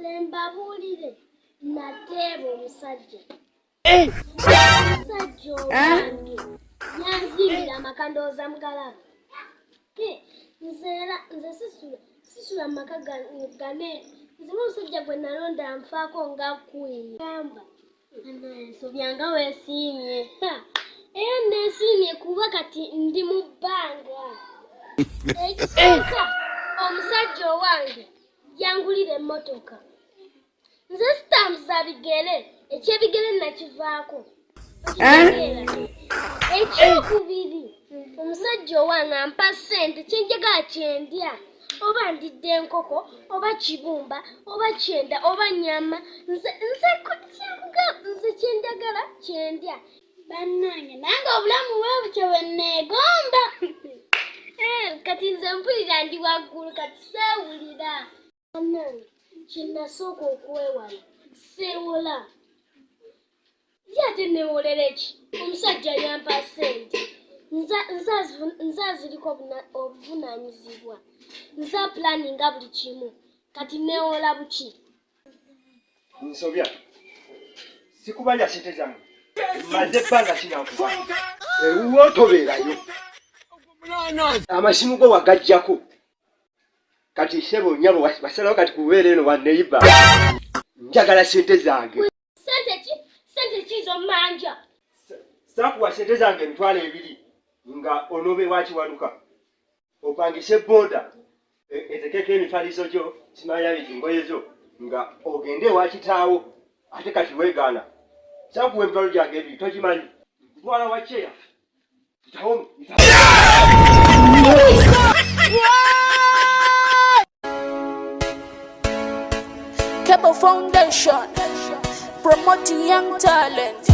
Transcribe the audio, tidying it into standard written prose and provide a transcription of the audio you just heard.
Nze mbabuulire, nateeba omusajja. Omusajja owange yanzimbira amaka, ndowooza mugalaba. Nze era nze sisula mu maka gane. Nze omusajja gwe nalonda nfaako nga queen. Gamba nsobya nga weesiimye. Era neesiimye kuba kati ndi mu bbanga. Ekisooka, omusajja owange yangulira emmotoka. Nze sitambuza bigere, ekyebigere nakivaako. Ekyokubiri, omusajja owange ampa ssente, kyenjagala kyendya, oba ndidde enkoko oba kibumba oba kyenda oba nyama, nze nze kyenjagala kyendya. Bannange, nange obulamu bwe butyo bwe neegomba. Kati nze mpulira ndi waggulu, kati seewulira. Bannange, kyenasooka okwewala, seewola. Ye ate neewolera ki? Omusajja yampa ssente, nze aziriko obuvunaanyizibwa, nze apulaninga buli kimu, kati neewola buki? Nsobya, sikubanja sente zange, maze ebbanga kinankuba ewuwo tobeerayo, amasimu go wagajjako. Kati sebo nyabo basalawo kati kubeera eno waneiba, njagala sente zange. Sente ki? Sente ki z'ommanja? Sakuwa sente zange 20,000 nga onobe wakiwanuka opangise boda etekeko emifaliso gyo, simanya ngoye zo, nga ogende ewa kitaawo, ate kati weegaana. Sakuwa emitwalo gyange 20, togimanyi kutwala waceya. Itawo. Cable Foundation, promoting young talent.